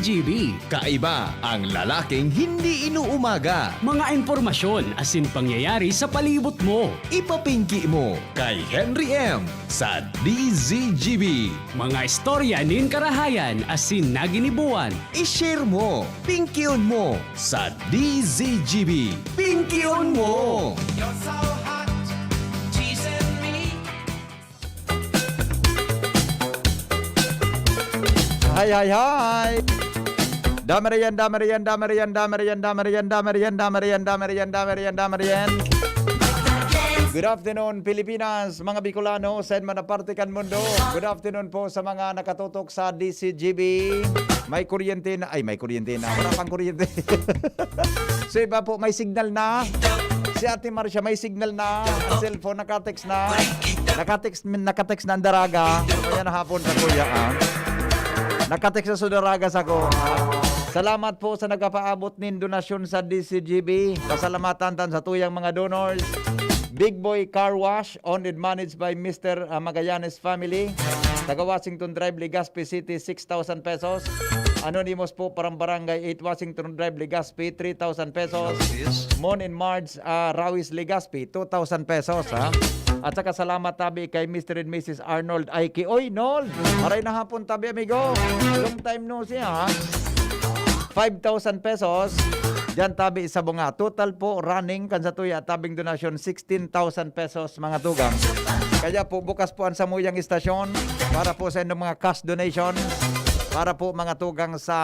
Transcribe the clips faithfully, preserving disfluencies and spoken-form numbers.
G B. Kaiba ang lalaking hindi inuumaga. Mga impormasyon asin pangyayari sa palibot mo. Ipapingki mo kay Henry M sa D Z G B. Mga istorya nin karahayan asin naginibuan. I-share mo, pingkion mo sa D Z G B. Pingkion mo! You're so hot, teasing me. Hi, hi, hi! Damarian, damarian, damarian, damarian, damarian, damarian, damarian, damarian, damarian, damarian. Good afternoon, Pilipinas, mga Bicolano, sa man na parte kan mundo. Good afternoon po sa mga nakatutok sa D Z G B. May kuryente na, ay, may kuryente na. Wala pang kuryente. So, iba po, may signal na. Si Ate Marcia, may signal na. Ang cellphone, nakatext na. Nakatext, nakatext na ang daraga. Ayan, hapon sa kuya, ah. Nakatext na sa daraga sa ko. Salamat po sa nagpapaabot nin donasyon sa D Z G B. Pasalamatan tan sa tuyang mga donors. Big Boy Car Wash, owned and managed by Mister, ah, Magallanes family. Taga Washington Drive, Legazpi City, six thousand pesos. Anonymous po, parang Barangay eight, Washington Drive, Legazpi, three thousand pesos. Mon and Marge, ah, Rawis, Legazpi, two thousand pesos, ha? At saka salamat tabi kay Mister and Missus Arnold Aiki. Oy, Nold! Maray na hapon tabi, amigo. Long time no see, ha? Five thousand pesos. Diyan tabi sa bunga. Total po, running kan sa tuya, tabing donasyon, sixteen thousand pesos, mga tugang. Kaya po, bukas po ang samuyang istasyon para po sa inyong mga cash donation. Para po, mga tugang, sa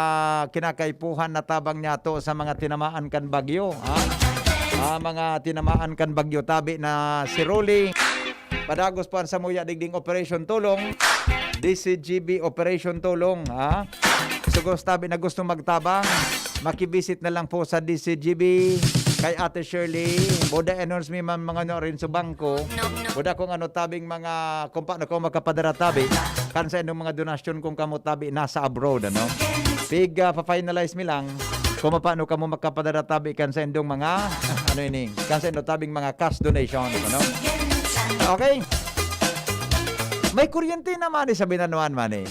kinakaipuhan na tabang niyato sa mga tinamaan kan bagyo, ha? Ah, mga tinamaan kan bagyo tabi na si Rolly. Padagos po ang samuya digding Operation Tulong. D Z G B Operation Tulong, ha? Sugos tabi na gusto magtabang, makibisit na lang po sa D Z G B kay Ate Shirley. Boda announce mi man mga ano rin sa bangko. Boda kung ano tabing mga, kung paano ko makapadara tabi. Kan sa inyong mga donasyon kung kamo tabi nasa abroad, ano? Pig, ah, pa-finalize mi lang kung paano kamo makapadara tabi kan sa indong mga, ano ini, kan sa indong tabing mga cash donation, ano? Okay. May kuryente naman eh, sa Binanuan man eh.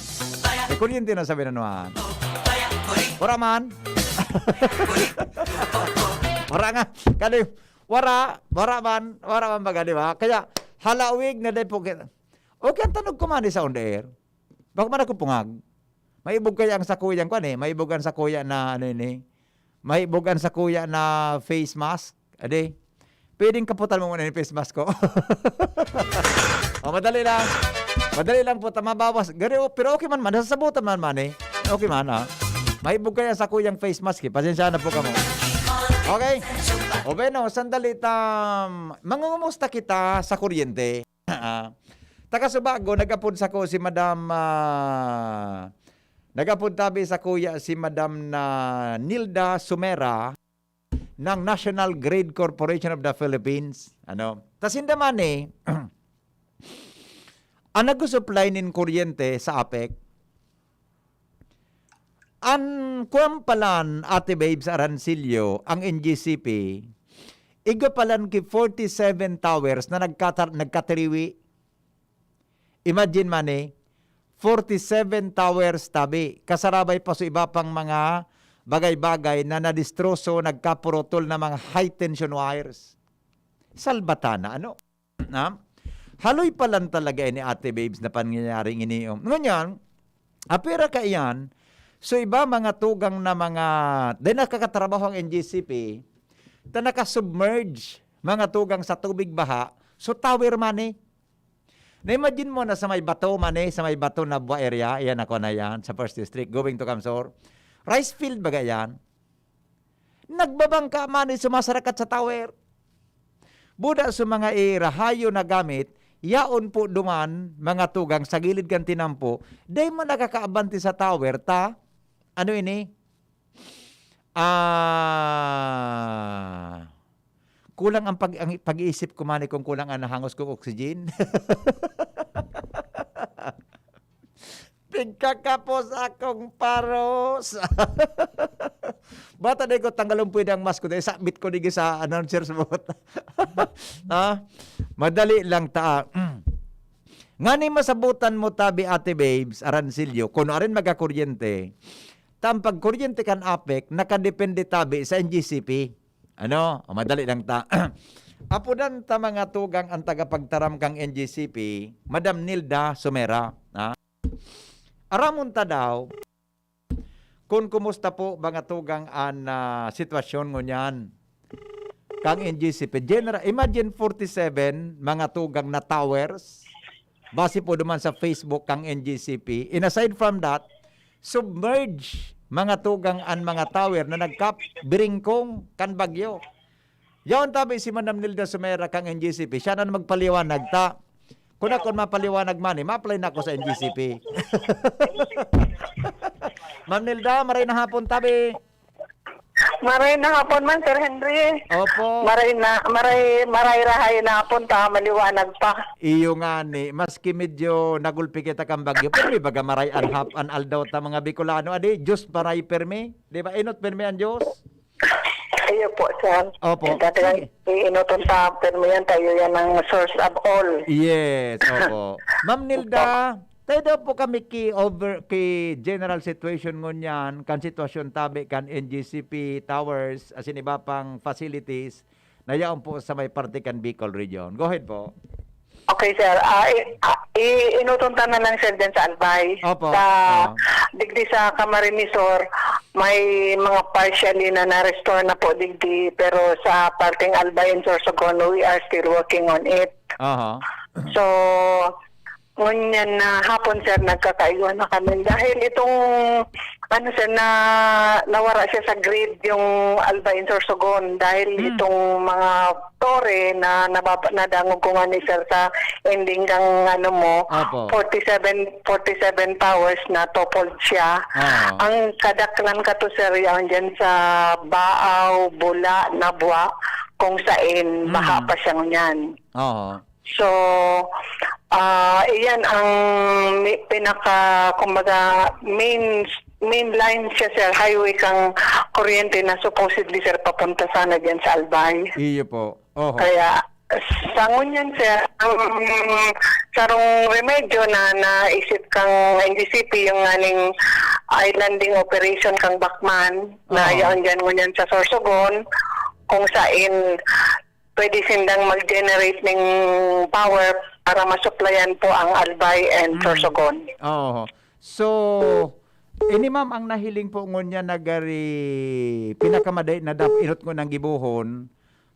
May kuryente na sa Binanuan. Wala man. Wala nga. Kani, wala, wala man, wala man baga, di ba? Kaya, halawig na din po kita. Okay, ang tanog ko man eh, sa on the air. Bako man ako pungag. Maibog kaya ang sakuyang kwan eh. Maibog ang sakuya na ano ini. Maibog ang sakuya na face mask. Ade. Pwedeng kaputan mo muna yung face mask ko. O, madali lang. Madali lang po, ta-, mabawas. Gari, o, pero okay man man, nasasabutan man man eh. Okay man, ah. Maibog kaya sa kuyang face mask eh. Pasensya na po kamo. Okay? O, bueno, sandali tam. Mangungumusta kita sa kuryente. Ah, taga Subago, nag-apod sako si Madam, ah, nag-apod tabi sakuya si Madam na Nilda Sumera ng National Grid Corporation of the Philippines. Ano? Tas inda man eh, ang nagsusupply nin kuryente sa APEC, an kuwan palan, Ate Babes Arancillo, ang N G C P, igwa palan ki forty-seven towers na nagkatar-, nagkatiriwi. Imagine man eh, forty-seven towers tabi, kasarabay pa sa iba pang mga bagay-bagay na nadistroso, nagkapurutol na mga high tension wires. Salbatana, ano? Na? Haloy pa lang talaga ini, Ate Babes, na pangyayaring ini, oh. Ngunyan, apira ka iyan, so iba mga tugang na mga, dahil nakakatrabaho ang N G C P, ta nakasubmerge, mga tugang sa tubig baha, so tower man eh. Na-imagine mo na sa may bato man eh, sa may bato na buwa area, iyan ako na yan, sa First District, going to Kamsor. Rice field baga yan. Nagbabangka man eh, sumasarakat sa tower. Buda sa mga irahayo na gamit, yaon po duman, mga tugang sa gilid kan tinampo, dai man nakakaabante sa tower, ta, ano ini? Ah, kulang ang pag-, ang pag-iisip ko man eh kung kulang ang nahangos kong oxygen. Pigkakapos akong paros. Bata na ko, tanggalon pwede ang mask ko. Dahil sabit ko digi sa announcer's booth. Ha? Madali lang ta. Ngani masabutan mo tabi, Ate Babes, Arancillo, kung arin magkakuryente, ta ang pagkuryente kan APEC nakadepende tabi sa N G C P. Ano? O, madali lang ta. Apodan ta mga tugang an tagapagtaram kan N G C P, Madam Nilda Sumera, ha? Aramon ta daw kun kumusta po mga tugang an, ah, sitwasyon ngunyan kang N G C P. General, imagine forty-seven mga tugang na towers, base po duman sa Facebook kang N G C P. And aside from that, submerge mga tugang an mga tower na nagkap-, biringkong kan bagyo. Yaon tabi si Madam Nilda Sumera kang N G C P. Siya na magpaliwanag ta. Kun ako mapaliwanag man, eh, ma-apply na ako sa N G C P. Ma'am Nilda, maray na hapon tabi. Maray na hapon man, Sir Henry. Opo. Maray na, maray, maray rahay na hapon ta, maliwanag pa. Iyo nga ni, maski medyo nagulpi kita kan bagyo, pero may baga maray an hap-, an aldaw ta mga Bicolano, adi, Diyos maray permi. Di ba? Inot permi an Diyos. Iyo po, sir. Opo. Yung dati lang, Sige. iinuton ta, pero yan tayo yan ang source of all. Yes, opo. Ma'am Nilda, tayo daw po kami ki over, ki general situation ngunyan, kan sitwasyon tabi kan N G C P towers, asin iba pang facilities, na yaon po sa may parte kan Bicol Region. Go ahead po. Okay, sir. Ah, i-, ah, i-, inuton ta na lang, sir, dyan sa Albay. Opo. Sa, Oo. digdi sa Camarines Sur, may mga partially na na-restore na po digdi, pero sa parteng Albay and Sorsogon, we are still working on it. Aha. So, ngunyan na hapon, sir, nagkakaigwa na kami. Dahil itong, ano, sir, na, nawara siya sa grid, yung Albay and Sorsogon. Dahil Hmm. itong mga tore na nababa-, nadangog ko nga ni sir sa ending kang ano mo, Opo. forty-seven, forty-seven towers na toppled siya. Oo. Ang kadaklan ka to, sir, yaon dyan sa Baaw, Bula, Nabua, kung sain, Mm. baha pa siya ngunyan. Oo. So, ah, iyan ang mi-, pinaka, kumbaga, main, main line siya, sir, highway kang kuryente na supposedly, sir, papunta sana dyan sa Albay. Iyo po. Oho. Kaya, sa ngunyan, sir, ang sarong remedyo na naisip kang N G C P, yung nganing islanding operation kang Bacman, na Oo. yaon dyan ngunyan sa Sorsogon, kung sain pwede sindang mag-generate ning power para masuplayan po ang Albay and Mm. Sorsogon. Oo. So, ini, ma'am, ang nahiling po ngunyan na gari pinakamadali na dap-, inot ngunyan gibohon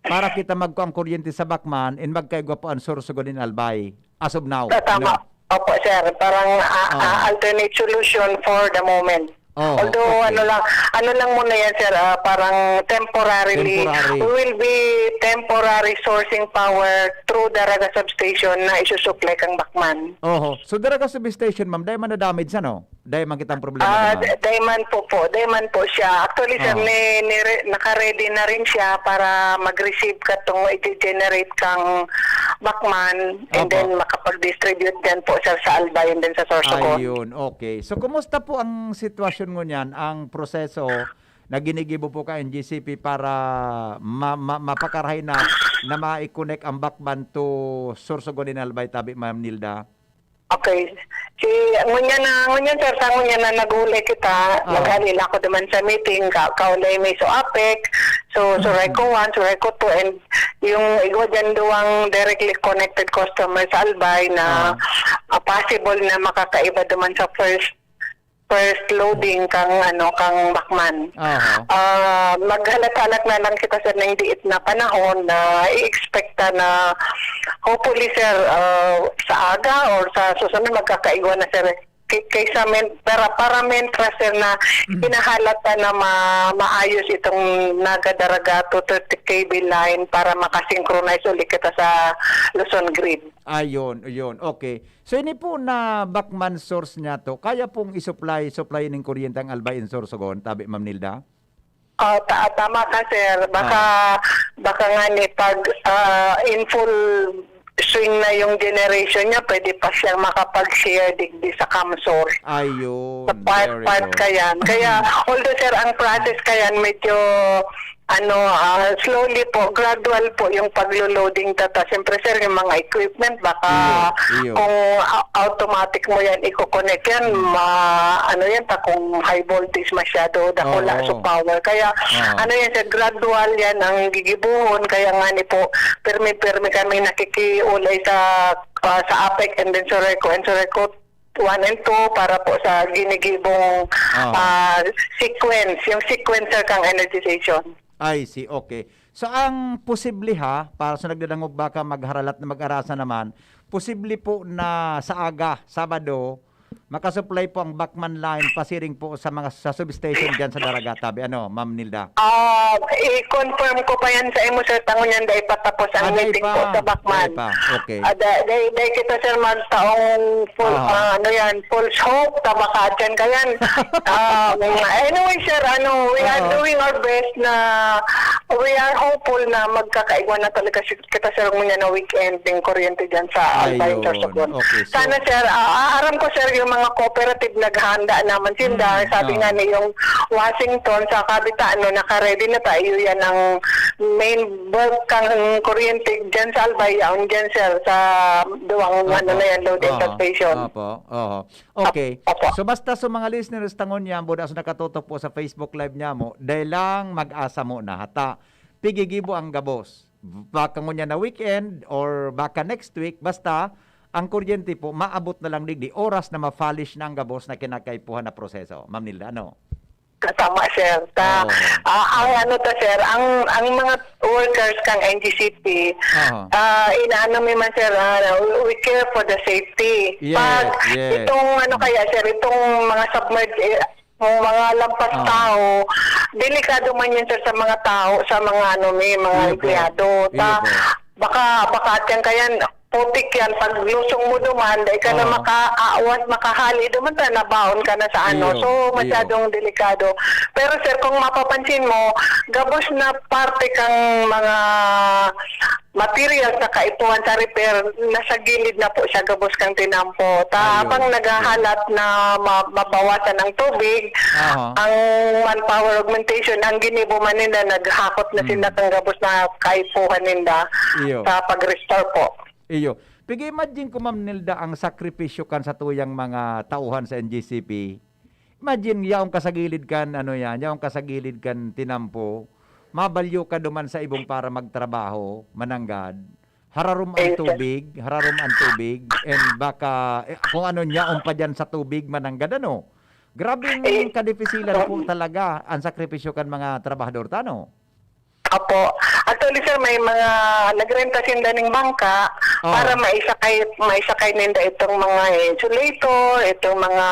para kita magkuang kuryente sa Bacman and magkaigwa po ang Sorsogon and Albay as of now. Ta-, tama. Ano? Opo, sir. Parang, ah, Oo. ah, alternate solution for the moment. Oo, Although, okay. ano lang, ano lang muna yan, sir, ah, parang temporarily, Temporary. we will be temporary sourcing power through Daraga Substation na isusupply kang Bacman. Oho. So, Daraga Substation, ma'am, dai man na-damage, ano? Dai man kitang problema Ah, naman. d-, dai man po po, dai man po siya. Actually, sir, Oo. ni-, ni-re-, naka-ready na rin siya para mag-receive katong i-generate kang Bacman, and Opo. then makapag-distribute din po, sir, sa Albay and then sa Sorsogon. Ayun, okay. So, kumusta po ang sitwasyon ngunyan, ang proseso na ginigibo po ka N G C P para ma-, ma-, mapakarahay na, na ma-connect ang Bacman to Sorsogon and Albay tabi, Ma'am Nilda? Okay. Si, ngunyan na, ngunyan, sir, sa ngunyan na nag-uulay kita, Ah. naghalila ako naman sa meeting, ka-, kaulay mi so APEC, so, Mm. Surayco one, Surayco two, and yung igwa dyan duwang directly connected customer sa Albay na, Ah. ah, possible na makakaiba duman sa first, first loading kang, ano, kang Bacman. Aha. Ah, maghalat-halat na lang kita, sir, na hindi it na panahon na i-expect ta na hopefully, sir, ah, sa aga or sa susunod magkakaigwa na, sir. Kay-, kaysa men-, para, para mentra, sir, na Mm. hinahalat ta na ma-, maayos itong Naga Daraga two thirty K V line para makasynchronize ulit kita sa Luzon grid. Ayun, ayun. Okay. So, ini po na Bacman source niya to, kaya pong i-supply, supply ning kuryente ang Albay and Sorsogon, tabi, Ma'am Nilda? Ah, ta-, tama ka, sir. Baka, Ah. baka nga ni pag, ah, in full swing na yung generation niya, pwede pa siyang makapag-share digdi sa CamSur. Ayun, Sa part, very part good. ka yan. Kaya, although, sir, ang process ka yan, medyo ano, ah, slowly po, gradual po yung paglo-loading ta. Ta, siyempre, sir, yung mga equipment, baka Iyo, iyo. kung a-, automatic mo yan i-connect yan, Mm. ma-, ano yan, ta, kung high voltage masyado, dakula Oo. sa power. Kaya, Oo. ano yan, sir, gradual yan ang gigibuhon. Kaya nga ni po, pirmi-pirmi kami nakikiulay sa, ah, sa APEC and then Sureco and Sureco one and two para po sa ginigibong, Oo. ah, sequence, yung sequencer kang energization. I see, okay. So, ang posible ha, para sa nagdadangog baka magharalat na mag-arasa naman, posible po na sa aga, Sabado, makasupply po ang Bacman line pasiring po sa mga, sa substation diyan sa Daragatabi. Ano, Ma'am Nilda? Ah, i-confirm ko pa yan sa imo, sir, tango niyan dai pa tapos ang Ah, dai meeting pa. po sa Bacman. Dai pa. Okay. Ah, da-, dai, dai kita, sir, magtaong full, Aha. ah, ano yan, false hope, ta baka dyan ka yan. Um, anyway, sir, ano, we are Oo. doing our best na we are hopeful na magkakaigwa na talaga si-, kita, sir, ngunyan na weekend ng kuryente dyan sa Albay, Ayun. Sorsogon. Okay, so Sana, sir, ah, ah, aram ko, sir, yung mga cooperative naghahanda naman sinda. Mm, Sabi oo. nga ni yung Washington sa Kabitaan, no, naka-ready na tayo. Yan ang main bulk kang kuryente dyan sa Albay, yaon dyan, sir, sa duwang, Opo. ano na yan, loading Oho. station. Opo. Oho. Okay. Opo. So, basta sa mga listeners, tangon niya, buda sa nakatutok po sa Facebook Live niya mo, dahil lang mag-asa mo na. Hata, pigigibo ang gabos. Baka ngunyan na weekend or baka next week, basta ang kuryente po, maabot na lang digdi, oras na ma-furnish na ang gabos na kinakaipuhan na proseso. Ma'am Nilda, ano? Tama, sir. Ta, Oo. ah, ang ano ta, sir, ang, ang mga workers kang N G C P, Oo. ah, inaano mi man, sir, ah, we, we care for the safety. Yes, Pag yes. itong ano kaya, sir, itong mga submerged, eh, yung mga lampas Oo. tao, delikado man yun, sir, sa mga tao, sa mga ano, may mga Iyo po. empleyado. Iyo Ta, po. baka, baka at yan kaya, putik yan, pag lusong mo duman, dai ka na Oo. maka-, aawas, makahali duman, ta, nabaon ka na sa ano. Iyo, So, iyo. masyadong delikado. Pero, sir, kung mapapansin mo, gabos na parte kang mga materials na kaipuhan sa repair, nasa gilid na po siya, gabos kang tinampo. Ta, Ayun. habang naghahalat na ma-, mabawasan ang tubig, Aha. ang manpower augmentation, ang ginibo man ninda, naghakot na Mm. sinda kang gabos na kaipuhan ninda Iyo. sa pag-restore po. Iyo. Pig-imagine ko, Ma'am Nilda, ang sakripisyo kan satuyang mga tauhan sa N G C P. Imagine, yaon ka sa gilid kan, ano yan, yaon ka sa gilid kan tinampo, mabalyo ka duman sa ibong para magtrabaho, mananggad, hararom ang Ayun, sir. tubig, hararom ang tubig, and baka, eh, kung ano niya, umpa dyan sa tubig, mananggad, ano? Grabing Eh, kadipisilan po um, talaga ang sakripisyo kan mga trabahador, tano? Opo. Actually, sir, may mga nagrenta sinda ning bangka Oh. para maisakay, maisakay ninda itong mga insulator, itong mga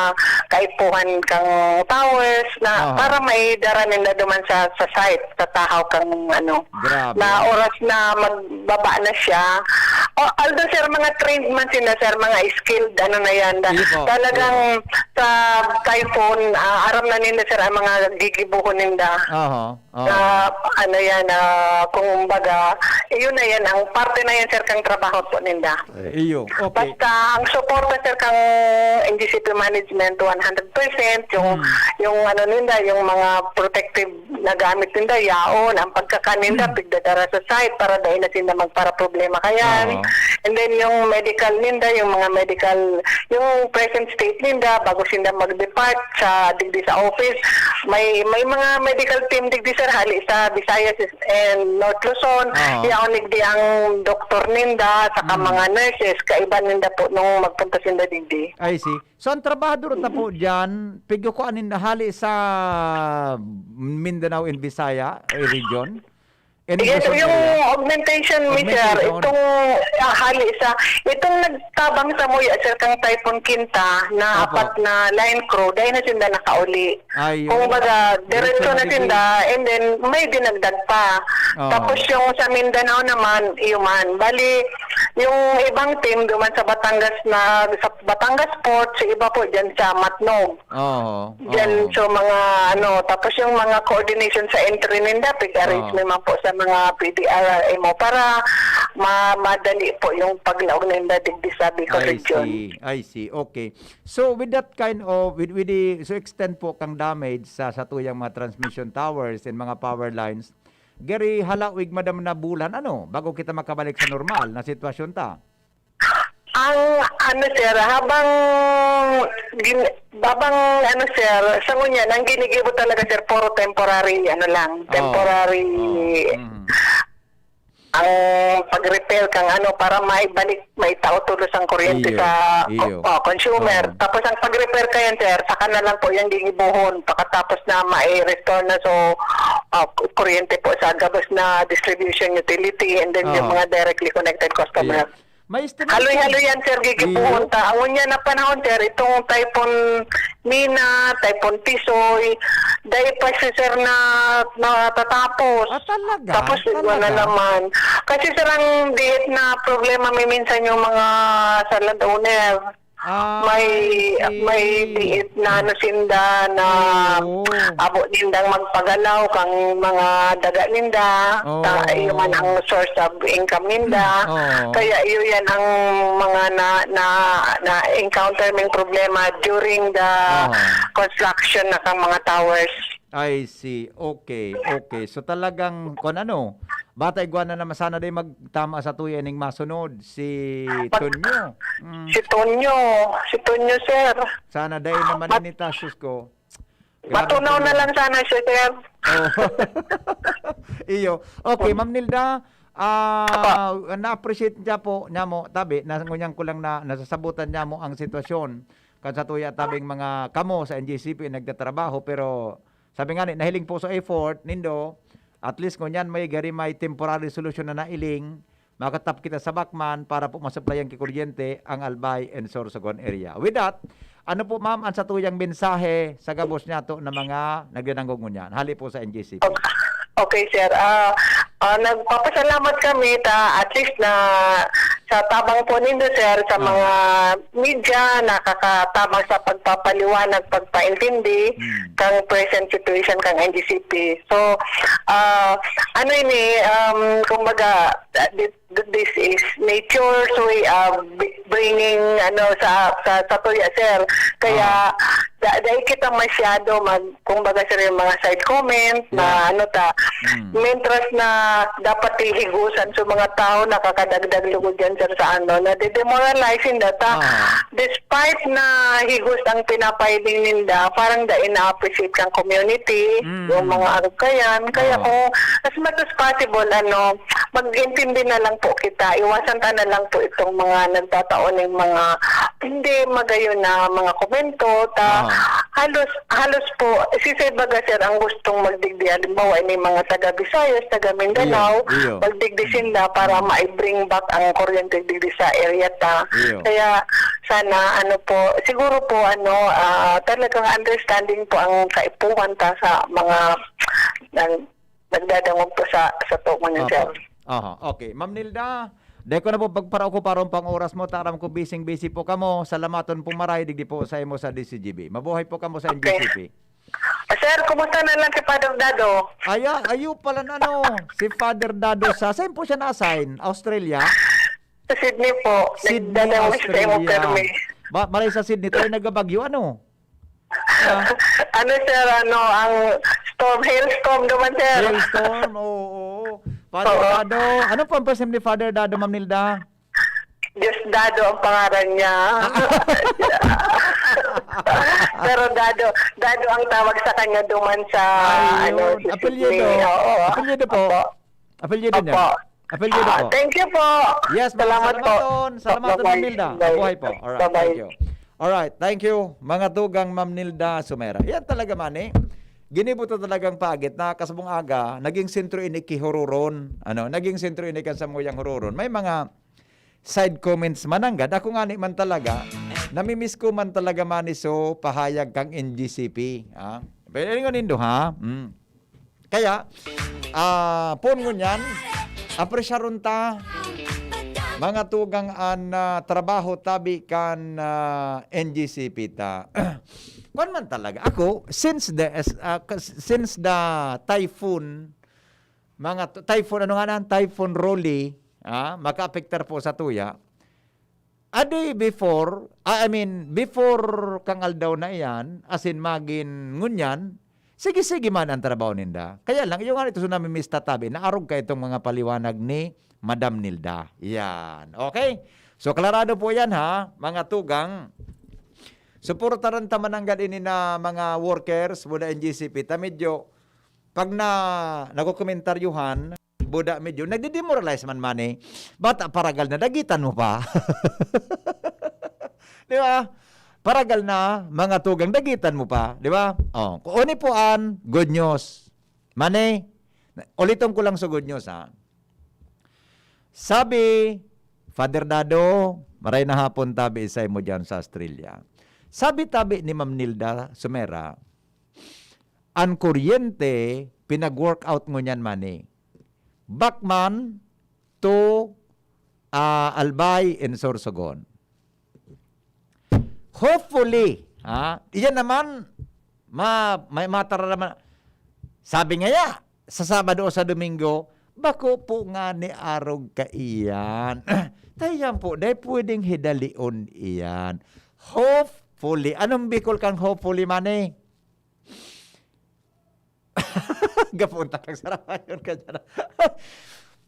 kaipuhan kang towers na Aha. para maidara ninda duman sa, sa site, sa tahaw kang ano, Grabe. na oras na magbaba na siya. O, although, sir, mga trained man sila, sir, mga skilled, ano na yan. Na, Iyo po. talagang Iyo po. sa typhoon, ah, aram na ninda, sir, ang mga gigibuhon ninda. Aha. Oo. Na, ano yan, ah, kung baga, yun na yan, ang parte na yan, sir, kang trabaho po ninda. Iyo, okay. Basta ang suporta, sir, kang N G C P management, one hundred percent, yung, Hmm. yung ano ninda, yung mga protective na gamit ninda, yaon, ang pagkakan ninda, Hmm. pigdadara sa site para dahil na sila magparaproblema kayan. Oo. And then yung medical ninda, yung mga medical, yung present state ninda, bago sila mag-depart sa digdi sa office, may, may mga medical team digdi, sir, hali sa Visayas and North Luzon, Oo. yaon digdi ang doktor ninda, saka Mm. mga nurses, kaiba ninda po nung magpunta sinda digdi. I see. So, ang trabahador na po dyan, pigkukuan ninda hali sa Mindanao and Visaya, eh, region? And Yes, Luzon yung area? augmentation, mi, sir, Augmentation. itong, ah, hali sa, itong nagtabang sa muya, sir, kang Typhoon Kinta, na Opo. apat na line crew, dahil na sila nakauli. Ayun. Kumbaga, diretso Diretso na na digdi. sinda, and then may dinagdag pa. Oo. Tapos yung sa Mindanao naman, iyo man. Bali, yung ibang team duman sa Batangas na, sa Batangas Port, sa iba po dyan sa Matnog. Oo, Dyan oo. sa mga ano, tapos yung mga coordination sa entry ninda, pig-arrange Oo. naman po sa mga P D R R M O para ma-, madali po yung paglaog ninda digdi sa Bicol I Region. see, I see. Okay. So, with that kind of, with, with the, so extent po kang damage sa, sa tuyang mga transmission towers and mga power lines, gari halawig, madam, na bulan, ano, bago kita makabalik sa normal na sitwasyon ta? Ang ano, sir, habang gin, habang ano, sir, sa ngunyan, ang ginigibo talaga, sir, puro temporary, ano lang, Oo. temporary, Oo. Mhm. ang pag-repair kang ano, para maibalik, maitao tulos ang kuryente Iyo, sa iyo. oh, consumer. Oo. Tapos ang pag-repair kayan, sir, saka na lang po yung gigibuhon, pagkatapos na mai-restore na, so, oh, kuryente po sa gabos na distribution utility and then yung Oo. mga directly connected customer. Iyo. May estimate Haloy-haloy ka? yan, sir, gigibuhon Iyo. ta. Ang unya na panahon, sir, itong Typhoon Nina, Typhoon Tisoy, dai pa siya, sir, na natatapos. Ah, talaga? Tapos, igwa na Talaga? naman. Kasi, sir, ang diit na problema, may minsan yung mga sa landowner. Ah, May I see. may diit na ano sinda na Oo. abo nindang magpagalaw kang mga daga ninda. Oo. Ta, iyo man ang source of income ninda. Oo. Kaya iyo yan ang mga na na, na encounter ming problema during the Oo. construction na kang mga towers. I see. Okay, okay. So talagang, kung ano, bata igwa na naman, sana day magtama sa tuya ining masunod, si Tonyo. Mm. Si Tonyo, si Tonyo, sir. Sana day naman Mat- inita, sus ko. Grabe, Matunaw na Tonyo. Lang sana siya, sir. Oh. Iyo. Okay, Ma'am Nilda, ah, na-appreciate niya po, niya mo, tabi, na ngunyan ko lang na nasasabutan niya mo ang sitwasyon. Kan sa tuya tabing mga kamo sa N G C P nagtatrabaho, pero sabi nga ni, nahiling po sa effort nindo, at least ngunyan may gari may temporary solution na nailing, makatap kita sa Bacman para po masuplayan ki kuryente ang Albay and Sorsogon area. With that, ano po, ma'am, ang sa tuyang mensahe sa gabos niyato na mga nagdadangog ngunyan? Hali po sa N G C P. Okay. Okay, sir. Ah, ah, nagpapasalamat kami ta at least na sa tabang po nindo, sir, sa Ah. mga media, nakakatabang sa pagpapaliwanag, pagpaintindi Hmm. kang present situation kang N G C P. So, ah, ano ini, um, kumbaga, ah, di- this is nature's way of b- bringing ano sa sa, sa tuya, sir. Kaya Ah. da, dahil kita masyado mag kumbaga, sir, yung mga side comment na Yeah. ano ta, Mm. mentras na dapat ihigusan sa mga tao, nakakadagdag lugod yan, sir, sa ano, na de-demoralizing data. Ah. Despite na higos ang pinapiling ninda, parang dai na-appreciate kang community, Mm. yung mga arog kayan. Kaya Oo. kung as much as possible, ano, mag-intindi na lang po kita. Iwasan ta na lang po itong mga nagtatao ng mga hindi magayon na mga komento. Ta, Oo. halos, halos po, si Sir baga, sir, ang gustong magdigdi. Halimbawa, may mga taga Visayas, taga Mindanao, Iyo, iyo. magdigdi sila para Mm. ma-bring back ang kuryente digdi sa area ta. Iyo. Kaya sana, ano po, siguro po, ano, ah, talagang understanding po ang kaipuhan ta sa mga nag, nagdadangog po sa, sa tuman, Opo. sir. Aha, okay. Ma'am Nilda, dahil ko na po pagparaokuparon pang oras mo, taram ko busy-busy po kamo. Salamaton po maray, digdi po sa imo sa D C G B. Mabuhay po kamo sa Okay. N G C P. Ah, sir, kumusta na lang si Father Dado? Aya, ayo pala na, ano, si Father Dado sa, saan po siya na-assign? Australia? Sa Sydney po. Sydney, Nagdadangog siya sa imo, Australia. Permi. Ba, maray sa Sydney, tayo nagabagyo, ano? Ah. Ano, sir, ano, ang storm, hailstorm naman, sir. Hailstorm, oo, oo. Father Oo. Dado, ano po ang first name ni Father Dado, Ma'am Nilda? Diosdado ang pangalan niya. Pero Dado, Dado ang tawag sa kanya duman sa, Ayun. ano, sa Apelyido. Sydney. Oo. Apelyido po. Opo. Apelyido niya. Opo. Apelyido Ah, po. thank you po. Yes, ma'am. Salamat po. Salamaton. Salamaton, Ma'am Bye-bye. Nilda. Bye. Mabuhay po. Alright, Bye-bye. Thank you. Alright, thank you. Mga tugang Ma'am Nilda Sumera. Yan talaga, mani. Ginibo ta talagang pagit na kasabong aga, naging sentro ini ki Huroron. Ano, naging sentro ini kan samuyang Huroron. May mga side comments mananggad. Ako nga ni man talaga, namimiss ko man talaga, mani, so pahayag kang N G C P. Ah, pwede nga nindo, ha? Mm. Kaya, ah, pon ngunyan, apresyaron ta, mga tugang an, ah, trabaho tabi kan, ah, N G C P ta. Kuwan man talaga. Ako, since the, as- ah, kas- since the typhoon, mga t- typhoon, ano nga na, typhoon Rolly, ah, makaapektar po sa tuya. A day before, ah, I mean, before kang aldaw na iyan, as in magin ngunyan, Sige-sige man ang trabaho ninda. Kaya lang, yung nga ito, so namimiss ta tabi, naarog ka itong mga paliwanag ni Madam Nilda. Yan. Okay? So, klarado po yan, ha, mga tugang. Suportaran ta mananggad ini na mga workers, buda N G C P. Ta medyo, pag na, nagkokomentaryuhan, buda medyo, nagdi-demoralize man, mani. Bata, paragal na, dagitan mo pa. Di ba? Paragal na, mga tugang, dagitan mo pa. Di ba? Oh, kung oni po an good news. Mani, uliton ko lang sa good news, ha. Sabi, Father Dado, maray na hapon tabi isay mo diyan sa Australia. Sabi tabi ni Ma'am Nilda Sumera, an kuryente, pinag-workout ngunyan, mani. Bacman to, ah, Albay in Sorsogon. Hopefully, ha? Iyan naman, ma-, may matararaman. Sabi ngaya, sa Sabado o sa Domingo, bako po nga ni arog kaiyan. Tayan po, dai pwedeng hidalion iyan. Hopefully. Anong Bicol kang hopefully, mani? Gapunta kang sarawayon ka dyan.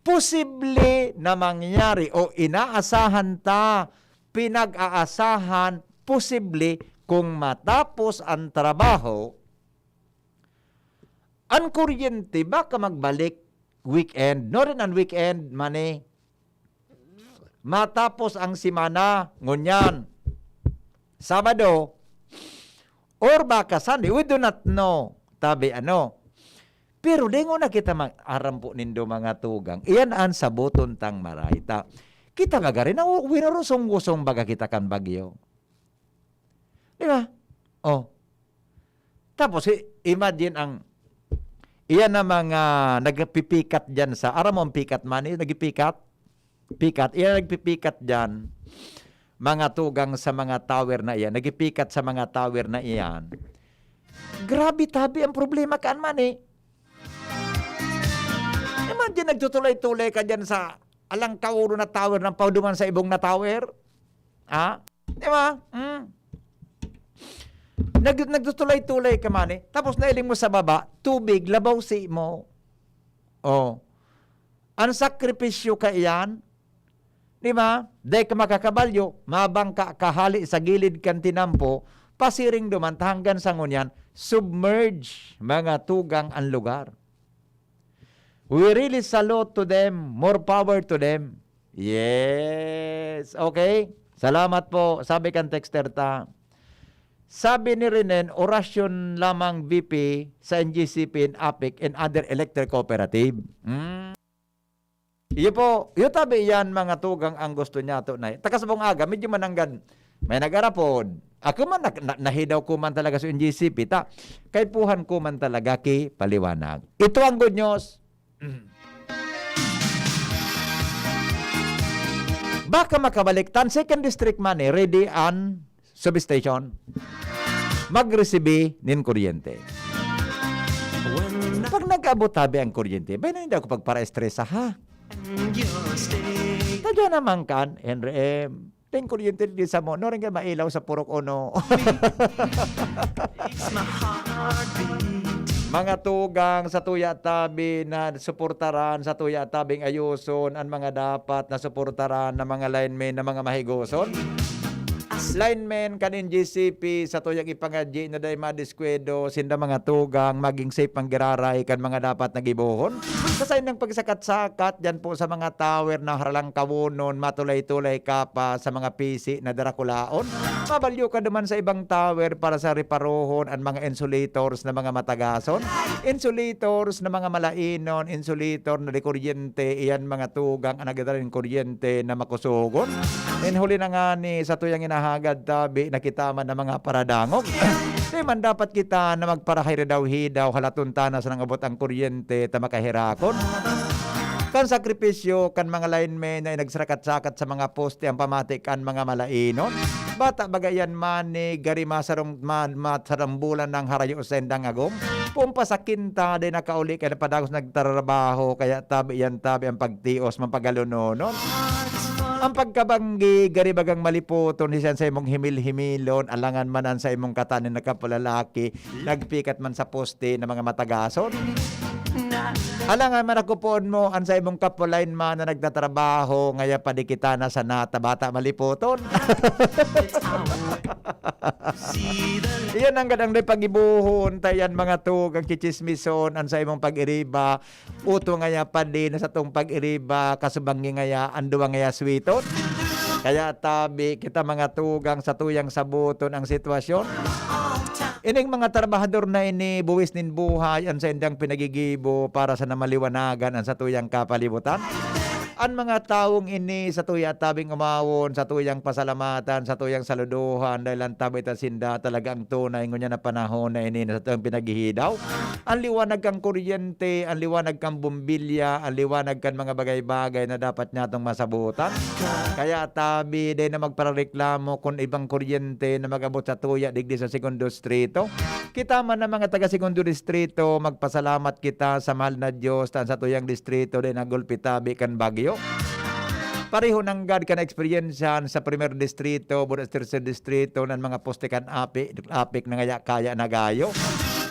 Posible na mangyari o inaasahan ta, pinag-aasahan, posible kung matapos ang trabaho, ang kuryente baka magbalik weekend. No rin ang weekend, mani. Matapos ang semana, ngunyan. Sabado, or baka Sunday, we do not know. Tabi ano. Pero dingon na kita mag-aram po nindo, mga tugang. Iyan ang sabuton tang maray. Ta, kita baga rin, na winurusong-wusong baga kita kan bagyo. Di ba? Oh. Tapos, i-, imagine ang, iyan na mga nagpipikat dyan sa, aram mo ang pikat, mani? Nagpipikat? Pikat. Iyan ang nagpipikat dyan. Mga tugang sa mga tower na iyan. Nagpipikat sa mga tower na iyan. Grabe, tabi ang problema kan, mani. Imagine, nagtutulay-tulay ka dyan sa alang kauro na tower ng pauduman sa ibong na tower. Ha? Di ba? Hmm. Nag-, nagtutulay-tulay ka, mani. Tapos nailing mo sa baba, tubig, labaw si mo. Oh. Ang sakripisyo ka iyan, di ba? Dai ka makakabalyo, mabangka ka hali sa gilid kan tinampo, pasiring duman ta hanggan sa ngunyan, submerge, mga tugang, ang lugar. We really salute to them. More power to them. Yes. Okay? Salamat po. Sabi kan texter ta. Sabi ni Renen, orasyon lamang V P sa N G C P and APEC and other electric cooperative. Hmm. Iyo po, iyo tabi yan, mga tugang, ang gusto niya to na. Takas bong aga, medyo mananggad. May nagarapod. Ako man, na, na, nahidaw ko man talaga sa N G C P, ta. Kaipuhan ko man talaga ki paliwanag. Ito ang good news. Baka makabalik tan second district man eh, ready an substation. Magresibi nin kuryente. Pag nag-abot tabi ang kuryente, bay na hindi ako pagpara-estresa, ha? Tadya naman kan, N R M. Ding kuryente di sa mo, no rin ka mailaw sa purok uno. Mga tugang sa tuya tabi na suportaran, sa tuya tabing ayuson, ang mga dapat na suportaran na mga linemen na mga mahigoson. Linemen kan N G C P, sa tuyang ipangadyi na dai madiskwado, sinda mga tugang, maging safe ang giraray kan mga dapat na gibohon. Sa saindang pagsakat-sakat, dyan po sa mga tower na haralangkawonon, matulay-tulay ka pa sa mga pisi na darakulaon. Mabalyo ka duman sa ibang tower para sa reparohon ang mga insulators na mga matagason, insulators na mga malainon, insulator na di kuryente, iyan mga tugang ang nagdadala nin kuryente na makusogon. Nin huli na ngani, sa tuyang inahagad tabi, nakita man ang mga paradangog. Di man dapat kita na magparahidaw-hidaw, halaton ta na sa nangabot ang kuryente ta makaherakon. Kan sakripisyo kan mga linemen na inagsarakat-sakat sa mga poste ang pamati kan mga malainon. Bata baga iyan mani, gari masarong, ma-, masarambulan ng harayo sa indang agom. Pumpa sa kinta, di nakauli kaya padagos nagtarabaho, kaya tabi iyan tabi ang pagtios, mapagalunonon. Ang pagkabanggi, gari bagang malipoton, siya sa imong himil-himilon, alangan man an sa imong katanin nagkapalalaki, nagpikat man sa poste na mga matagason. Alangan man ako poon mo, an sa imong kapulain man na nagtatrabaho, ngaya pa di kita na sana ta bata malipoton. Iyan ang gadang na pagibuhon, tayan mga tugang chichismison, an sa imong pag-iriba, uto ngaya padi na satong pag-iriba, kasubanggi ngaya, an duwa ngaya sweeton. Kaya tabi kita mga tugang sa tuyang sabuton ang sitwasyon. Ining mga trabahador na ini, buwis nin buhay, an saindang pinagigibo para sa namaliwanagan an satuyang kapalibutan. An mga tawong ini, satuya tabing umawon, satuyang pasalamatan, satuyang saludohan, dahil an tabi ta sinda talaga ang tunay ngunyan na panahon na ini na satuyang pinaghihidaw. An liwanag kan kuryente, an liwanag kan bombilya, an liwanag kan mga bagay-bagay na dapat nyatong masabutan. Kaya tabi, dai na magparareklamo kun ibang kuryente na mag-abot sa tuya digdi sa Segundo Distrito. Kita man na mga taga Segundo Distrito, magpasalamat kita sa mahal na Dios ta an satuyang distrito dai nagulpi tabi kan bagyo. Pareho nanggad kan eksperyensyahan sa Primer Distrito, buda sa Tercer Distrito, nan mga poste kan APEC, APEC na ngaya kaya na gayo.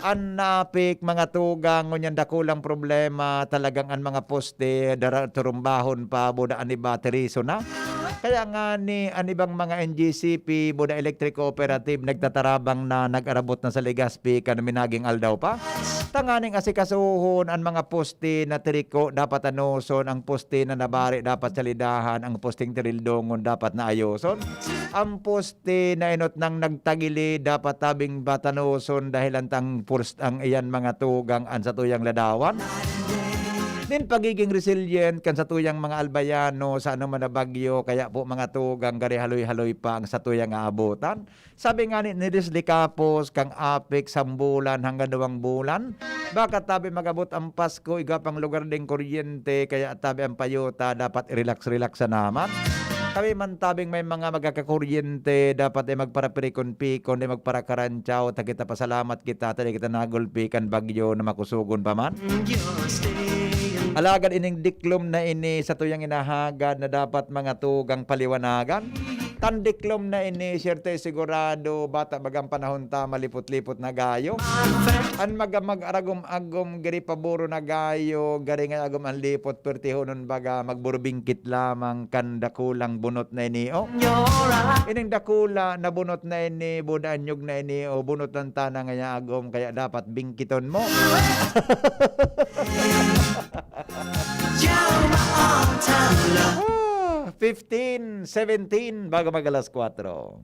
An APEC, mga tugang, ngunyan dakulang problema, talagang an mga poste, dara-, turumbahon pa, buda an iba, tiriso na. Kaya nga ni an ibang mga N G C P, buda Electric Cooperative, nagtatarabang na, nag-arabot na sa Legazpi, kan minaging aldaw pa. Tanganing asikasuhon an mga poste na tiriko, dapat anoson, ang poste na nabari, dapat salidahan, ang posting tirildongon, dapat na ayoson. Ang poste na inot nang nagtagili, dapat tabing batanoson dahil an tang purs-, ang iyan mga tugang an satuyang ladawan. Nin pagiging resilient kan satuyang mga Albayano sa anoman na bagyo, kaya po mga tugang gari haloy-haloy pa ang satuyang aabotan. Sabi nga ni, ni Riz Licapos, kang APEC, sambulan hanggang duwang bulan. Baka tabi mag-abot ang Pasko, igwa pang lugar ding kuryente, kaya tabi ang payuta, dapat i-relax-relax sa naman. Kami man tabing may mga magkakakuryente, dapat ay magparapirikon-pikon, ay magparakarantyaw, ta kita pasalamat kita, ta di kita nagulpi kan bagyo na makusogon pa man. Alagad ining diklom na ini, satuyang inahagad na dapat mga tugang paliwanagan. Tan diklom na ini, siyerte sigurado, bata bagang panahon ta, malipot-lipot na gayo. An maga mag-aragom-agom, giri paburo na gayo, gari nga agom an lipot, pertihonon baga, magburbingkit lamang kan dakulang bunot na ini, oh. Ining dakula na bunot na ini, buda an nyog na ini, oh, bunot lang tana ngaya agom, kaya dapat bingkiton mo. Ah, fifteen seventeen, bago mag alas kwatro.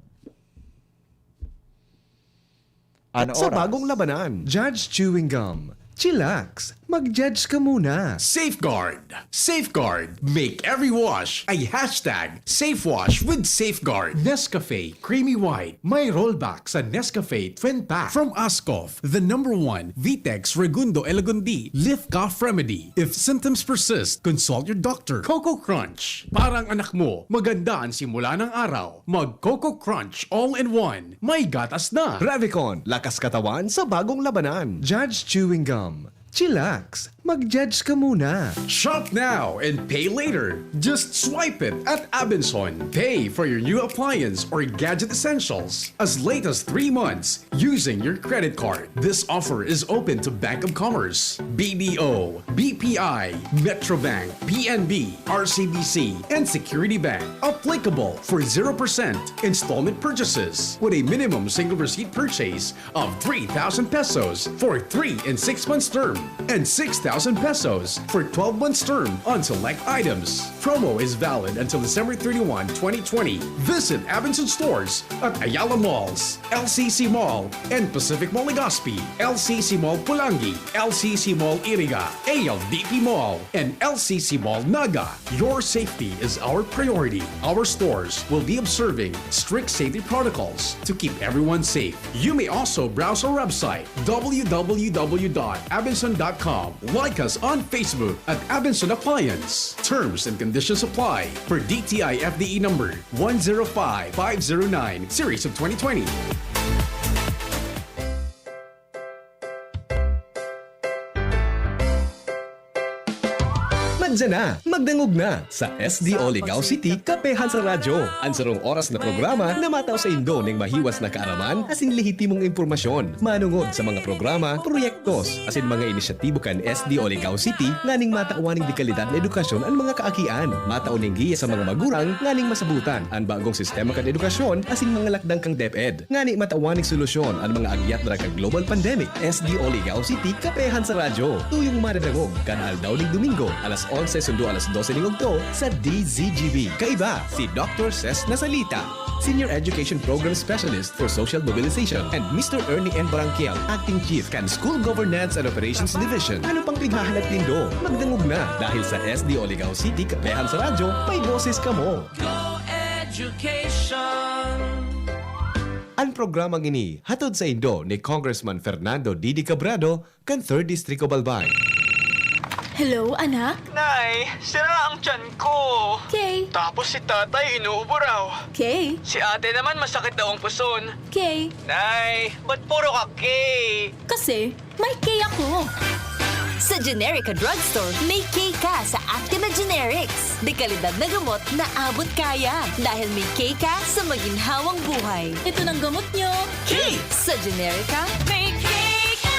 Ano At sa oras? Bagong labanan, Judge Chewing Gum. Chillax, mag-judge ka muna. Safeguard. Safeguard. Make every wash a hashtag safe wash with Safeguard. Nescafe Creamy White. May rollback sa Nescafe Twin Pack. From Ascof, the number one Vitex Segundo Elagundi Lift Cough Remedy. If symptoms persist, consult your doctor. Coco Crunch. Parang anak mo, maganda ang simula ng araw. Mag Coco Crunch all in one. May gatas na. Revicon, lakas katawan sa bagong labanan. Judge Chewing Gum. Chillax, mag-judge ka muna. Shop now and pay later. Just swipe it at Abenson. Pay for your new appliance or gadget essentials as late as three months using your credit card. This offer is open to Bank of Commerce, B D O, B P I, Metrobank, P N B, R C B C, and Security Bank. Applicable for zero percent installment purchases with a minimum single receipt purchase of three thousand pesos for three and six months term and six thousand pesos for twelve months term on select items. Promo is valid until December thirty-one, twenty twenty. Visit Abenson stores at Ayala Malls, L C C Mall, and Pacific Mall Legazpi, L C C Mall Pulangi, L C C Mall Iriga, A L D P Mall, and L C C Mall Naga. Your safety is our priority. Our stores will be observing strict safety protocols to keep everyone safe. You may also browse our website, w w w dot abenson dot com. Like us on Facebook at Abenson Appliance. Terms and conditions apply per D T I F D E number one zero five five zero nine, series of twenty twenty. Diyan na, magdangog na sa S D O Ligao City, Kapehan sa Radyo. An sarong oras na programa na matao sa indo ning mahiwas na kaaraman asin lehitimong impormasyon manongod sa mga programa, proyektos, asin mga inisyatibo kan S D O Ligao City nganing matawan ning dekalidad na edukasyon an mga kaakian. Matao ning giya sa mga magurang nganing masabutan an bagong sistema kan edukasyon asin mga lakdang kan DepEd. Ngani matawan ning solusyon an mga agyat dara kan global pandemic. S D O Ligao City, Kapehan sa Radyo. Tuyong madadangog kan aldaw ning Domingo, alas onse sundo alas dose ning udto sa D Z G B. Kaiba, si Doctor Ses Nasalita, Senior Education Program Specialist for Social Mobilization, and Mister Ernie N. Barangkiel, Acting Chief kan School Governance and Operations Division. Ano pang pighahanap nindo? Magdangog na, dahil sa S D O Ligao City, Kapehan sa Radyo, may boses kamo. Go Education! An programang ini hatod saindo ni Congressman Fernando Didi Cabrado kan Third District of Albay. Hello, anak? Nay, sira ang tiyan ko. Kay? Tapos si tatay inuubo raw. Kay? Si ate naman masakit daw ang puson. Kay? Nay, ba't puro ka kay? Kasi may K ako. Sa Generica Drugstore, may K ka sa Actima Generics. Dekalidad na gamot na abot kaya. Dahil may K ka sa maginhawang buhay. Ito ng gamot nyo. K! Sa Generica, may K ka!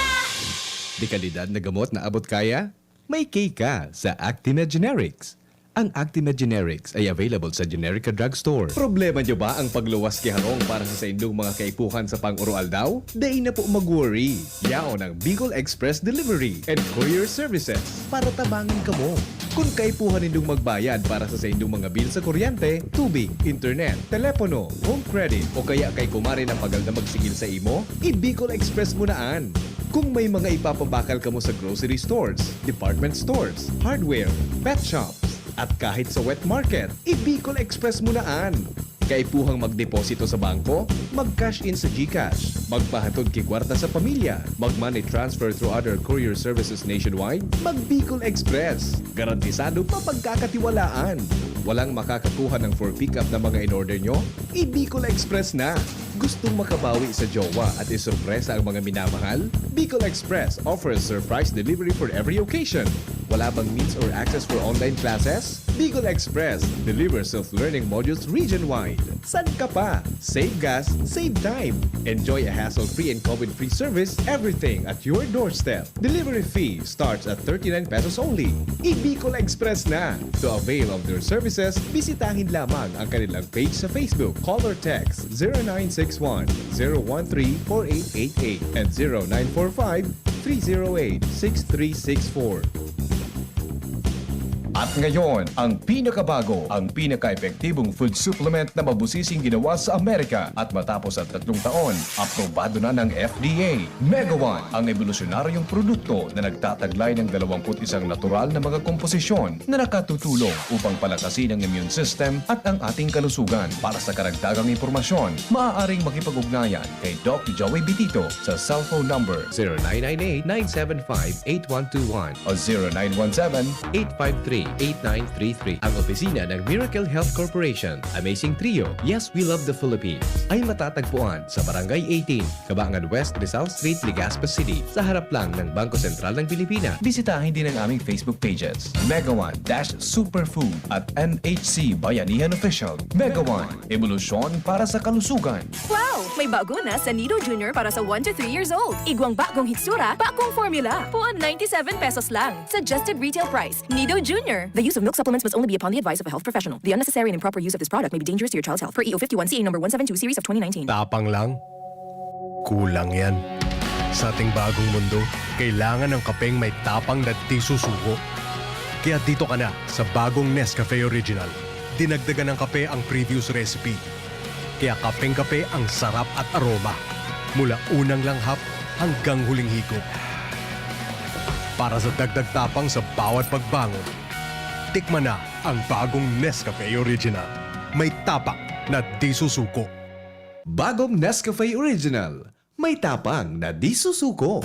Dekalidad na gamot na abot kaya? May K ka sa Actima Generics. Ang Actima Generics ay available sa Generica Drugstore. Problema nyo ba ang pagluwas ki harong para sa saindong mga kaipuhan sa pang-oroaldaw? Dai na po mag-worry! Yaon ang Bicol Express Delivery and Courier Services para tabangan kamo. Kun kaipuhan nindong magbayad para sa saindong mga bill sa kuryente, tubig, internet, telepono, home credit, o kaya kay kumare na pagal na magsigil sa imo, i-Bicol Express mo na an. Kung may mga ipapabakal kamo sa grocery stores, department stores, hardware, pet shops, at kahit sa wet market, i-Bicol Express mo na an. Kaipuhang magdeposito sa bangko, mag-cash in sa GCash, magpahatod ki kwarta sa pamilya, mag-money transfer through other courier services nationwide, mag-Bicol Express. Garantisado mapagkakatiwalaan. Walang makakakuha ng for pickup na mga in-order nyo? I-Bicol Express na! Gustong makabawi sa jowa at isorpresa ang mga minamahal? Bicol Express offers surprise delivery for every occasion. Wala bang means or access for online classes? Bicol Express delivers self-learning modules region-wide. San ka pa? Save gas, save time. Enjoy a hassle-free and COVID-free service, everything at your doorstep. Delivery fee starts at thirty-nine pesos only. I-Bicol Express na! To avail of their services, bisitahin lamang ang kanilang page sa Facebook. Call or text zero nine six one, zero one three, four eight eight eight and zero nine four five, three zero eight, six three six four. At ngayon, ang pinakabago, ang pinaka-epektibong food supplement na mabusising ginawa sa Amerika at matapos ang tatlong taon, aprobado na ng F D A. Mega One, ang ebolusyonaryong produkto na nagtataglay ng dalawampu't isang natural na mga komposisyon na nakatutulong upang palakasin ang immune system at ang ating kalusugan. Para sa karagdagang impormasyon, maaaring makipag-ugnayan kay Doc Joey Bitito sa cellphone number zero nine nine eight, nine seven five, eight one two one o zero nine one seven, eight five three, eight nine three three. Ang opisina ng Miracle Health Corporation, Amazing Trio, Yes, We Love the Philippines, ay matatagpuan sa Barangay eighteen, Kabangan West, Rizal Street, Legazpi City, sa harap lang ng Bangko Sentral ng Pilipinas. Bisitahin din ang aming Facebook pages, Mega One dash Superfood at M H C Bayanihan Official. Mega One, ebolusyon para sa kalusugan. Wow! May bago na sa Nido Junior para sa one to three years old. Igwang bagong hitsura, bagong formula. Puon ninety-seven pesos lang. Suggested retail price. Nido Junior. The use of milk supplements must only be upon the advice of a health professional. The unnecessary and improper use of this product may be dangerous to your child's health. Per E O fifty-one C A number one seven two series of twenty nineteen. Tapang lang. Kulang yan. Sa ating bagong mundo, kailangan ng kapeng may tapang na di susuko. Kaya dito ka na sa bagong Nescafe Original. Dinagdagan ng kape ang previous recipe. Kaya kapeng-kape ang sarap at aroma. Mula unang langhap hanggang huling higop. Para sa dagdag tapang sa bawat pagbangon, tikman na ang bagong Nescafe Original. May tapang na di susuko. Bagong Nescafe Original. May tapang na di susuko.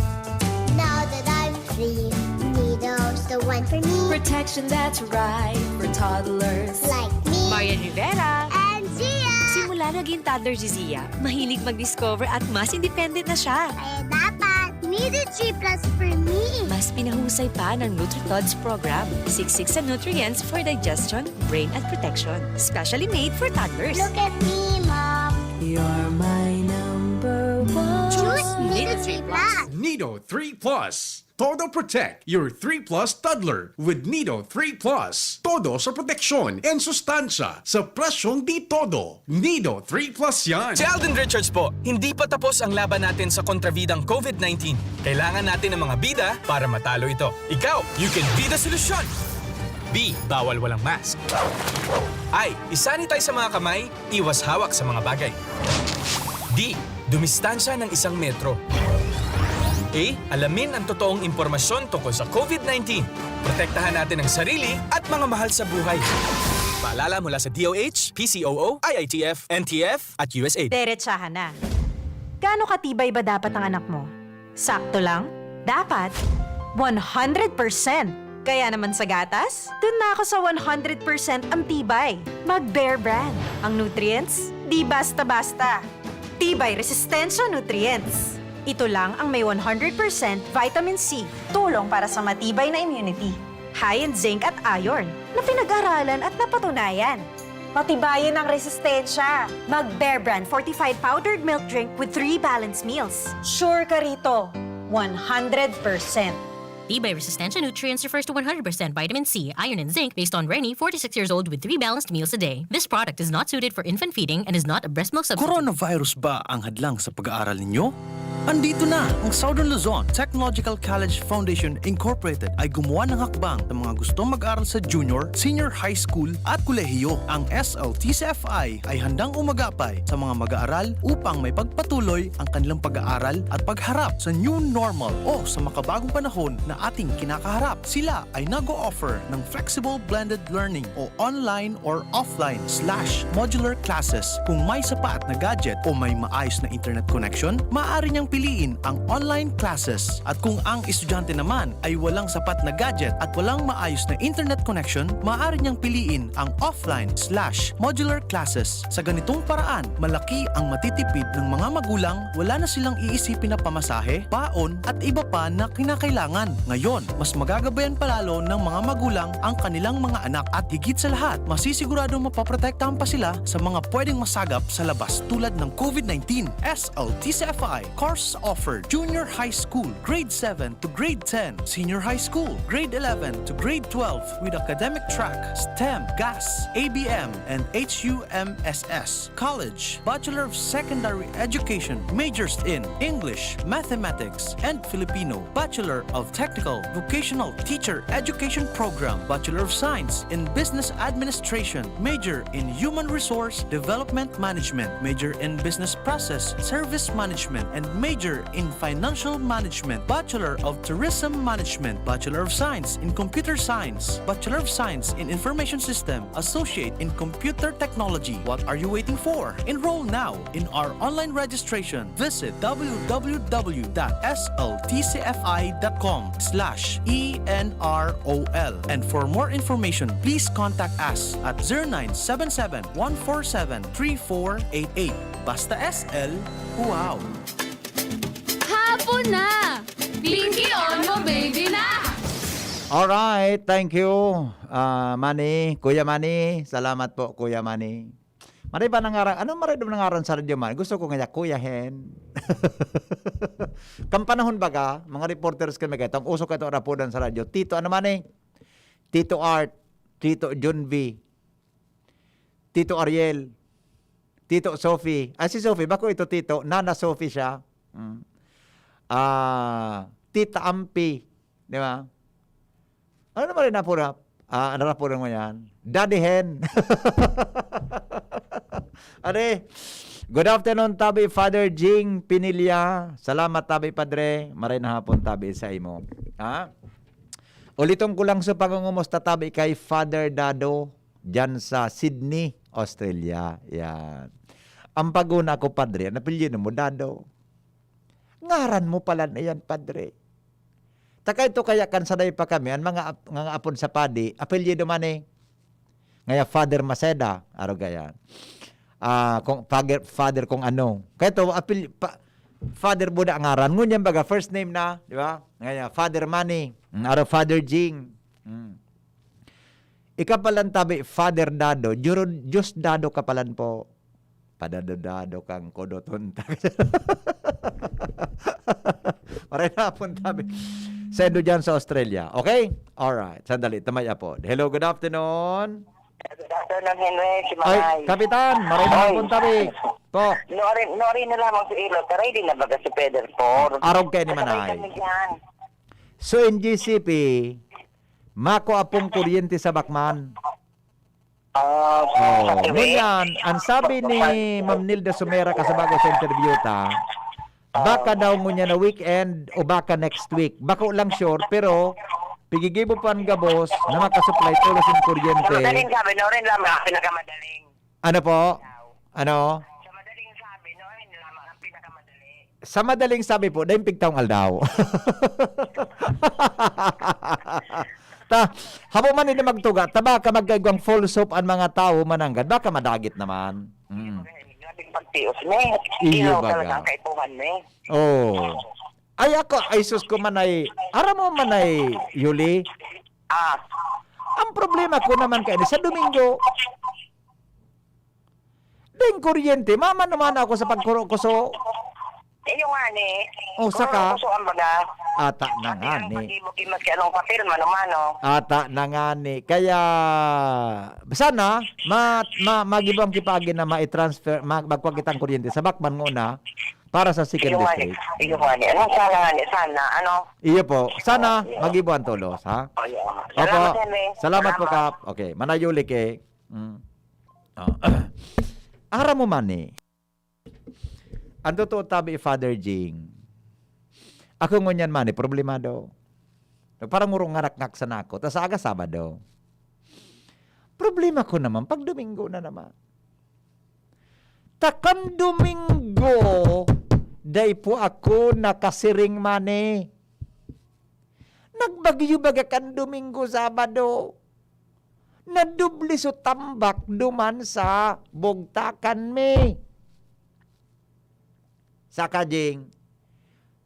Now that I'm free, Nido's the one for me. Protection that's right for toddlers. Like me. Marian Rivera. And Gia. Simula naging toddler si Zia, mahilig mag-discover at mas independent na siya. Kaya dapat Nido three plus for me. Mas pinahusay pa ng NutriTods program. Siksik sa nutrients for digestion, brain at protection. Specially made for toddlers. Look at me, Mom. You're my number one. Choose Nido three plus. Nido three plus. Todo protect your three plus toddler with Nido three plus. Todo sa proteksyon and sustansya sa presyong di todo. Nido three plus yan. Si Alden Richards po, hindi pa tapos ang laban natin sa kontrabidang COVID nineteen. Kailangan natin ng mga bida para matalo ito. Ikaw, you can be the solution! B. Bawal walang mask. I. Isanitize sa mga kamay, iwas hawak sa mga bagay. D. Dumistansya ng isang metro. A. Alamin ang totoong impormasyon tungkol sa COVID nineteen. Protektahan natin ang sarili at mga mahal sa buhay. Paalala mula sa DOH, PCOO, IITF, NTF, at USAID. Derechahan na. Gaano katibay ba dapat ang anak mo? Sakto lang? Dapat? One hundred percent! Kaya naman sa gatas, dun na ako sa one hundred percent ang tibay. Mag Bear Brand. Ang nutrients, di basta-basta. Tibay Resistensya Nutrients. Ito lang ang may one hundred percent vitamin C. Tulong para sa matibay na immunity. High in zinc at iron na pinag-aralan at napatunayan. Patibayin ang resistensya. Mag Bear Brand fortified powdered milk drink with three balanced meals. Sure ka rito. One hundred percent. Tibay Resistensya Nutrients refers to one hundred percent vitamin C, iron, and zinc based on Reni, forty-six years old, with three balanced meals a day. This product is not suited for infant feeding and is not a breast milk substitute. Coronavirus ba ang hadlang sa pag-aaral ninyo? Andito na! Ang Southern Luzon Technological College Foundation Incorporated ay gumawa ng hakbang sa mga gustong mag-aral sa junior, senior high school at kolehiyo. Ang SLTCFI ay handang umagapay sa mga mag-aaral upang maipagpatuloy ang kanilang pag-aaral at pagharap sa new normal o sa makabagong panahon na ating kinakaharap. Sila ay nag-o-offer ng flexible blended learning o online or offline slash modular classes. Kung may sapat na gadget o may maayos na internet connection, maaari niyang piliin ang online classes. At kung ang estudyante naman ay walang sapat na gadget at walang maayos na internet connection, maaari niyang piliin ang offline slash modular classes. Sa ganitong paraan, malaki ang matitipid ng mga magulang, wala na silang iisipin na pamasahe, baon at iba pa na kinakailangan. Ngayon, mas magagabayan palalo ng mga magulang ang kanilang mga anak at higit sa lahat, masisiguradong mapoprotektahan pa sila sa mga pwedeng masagap sa labas tulad ng COVID nineteen. SLTCFI course offered: Junior High School, Grade seven to Grade ten, Senior High School, Grade eleven to Grade twelve with academic track STEM, GAS, ABM, and HUMSS. College, Bachelor of Secondary Education, majors in English, Mathematics, and Filipino, Bachelor of Technical Vocational Teacher Education Program, Bachelor of Science in Business Administration, major in Human Resource Development Management, major in Business Process Service Management, and major in Financial Management, Bachelor of Tourism Management, Bachelor of Science in Computer Science, Bachelor of Science in Information System, Associate in Computer Technology. What are you waiting for? Enroll now in our online registration. Visit www.sltcfi.com/enrol. And for more information, please contact us at zero nine seven seven, one four seven, three four eight eight. Basta S L, wow! Hapon na! Pinky Ono Baby na! Alright, thank you, ah, Manny. Kuya Manny, salamat po, Kuya Manny. Maray ba nangaran? Ano maray daw nangaran sa radyo man? Gusto ko nga, Kuya Hen. Kan panahon baga, mga reporters kami kayo, ang uso kayo rapudan sa radyo. Tito, ano man eh? Tito Art, Tito Junvi, Tito Ariel, Tito Sophie. Ah, si Sophie, bako ito Tito, Nana Sophie siya. Mm. Ah, Tita Ampi, di ba? Ano naman rin napura? Ah, ano na po mo yan? Daddy Hen. Are, good afternoon, Tabi Father Jing Pinilla. Salamat, Tabi Padre. Maray na hapon, Tabi, sa imo. Ha? Uliton ko lang sa pangungumusta, Tabi, kay Father Dado, dyan sa Sydney, Australia. Yan. Ang paguna ko, Padre, ang apelyido mo, Dado. Ngaran mo pala na yan, Padre. Taka ito kaya kan saday pa kami, ang mga ap- mga apod sa padi, apelyido man eh. Ngaya Father Maceda, aro gaya. Ah, kung Father, Father kung ano. Kaya ito, apel, pa, Father Buda ngaran. Ngunyan baga, first name na, di ba? Ngayon, Father Manny. Mm, aro, Father Jing. Mm. Ikapalan tabi, Father Dado. Juro, Diyos Dado kapalan po. Padado-dado kang kudoton ta. Maray na hapon tabi. Sendo dyan sa Australia. Okay? Alright. Sandali. Tamay apo. Hello, good afternoon. Good afternoon, Henry. Si Ay, Manay. Kapitan, maray na Ay. hapon tabi. Po. Norin, norin na lamang sa ilo. Taray din na baga si Feather Four. Arog kayo ni Manay. Kami dyan. So, in G C P, mako apong kuryente sa Bakman. Ah, Oh, sa kiwi? Ngunyan, ang sabi ni Ma'am Nilda Sumera kasabago sa interview ta, baka daw ngunyan na weekend o baka next week. Bako lang sure, pero pigigibo pa ang gabos na makasupply tulos ng kuryente. Sa madaling sabi, no, rin lang ang pinakamadaling. Ano po? Ano? Sa madaling sabi, no, rin lang ang pinakamadali. Sa madaling sabi po, dahil pigtaong aldaw. Ta, habo man nila magtuga, ta baka magkaigwang false hope ang mga tao mananggad, baka madagit naman. Mm. Grabing pagtios, ne. Iyo Iyo baga. talagang kaipuhan, ne. Oh. Ay, ako, ay, sus ko, Manay, aram mo, Manay Yuli? Ah. Ang problema ko naman kayo, sa Domingo, ding kuryente, mamano-mano ako sa pagkuro-kuso. Iyo nga ni. Oh, saka? Kuro-kuso ang baga. Ata na Pati nga ang ni. pag-ibok-ibok si anong papel, mano-mano. Ata na nga ni. Kaya, sana, ma-, ma-, magibo ang kipagi na ma-transfer, ma-, magkuha kitang kuryente sa Bakman nguna para sa second Iyo nga ni. district. Iyo nga ni. Ano, sana nga ni, sana, ano? Iyo po. Sana, Oo, iyo. magibo ang tulos, ha? Oh, iyo. Opo. Salamat, Henry. Salamat po, Salamat. Kap. Okay. Manayuli kay. Mm. Ah. Aram mo man eh. Ang totoo tabi, Father Jing. Ako ngunyan man eh, problemado. Parang urong ngarak-ngak sa nako. Tas aga Sabado. Problema ko naman, pag Domingo na naman. Takan Domingo, dai po ako nakasiring man eh. Nagbagyo baga kan Domingo, Sabado. Nadoble so tambak duman sa bugtakan mi. Saka, Jing,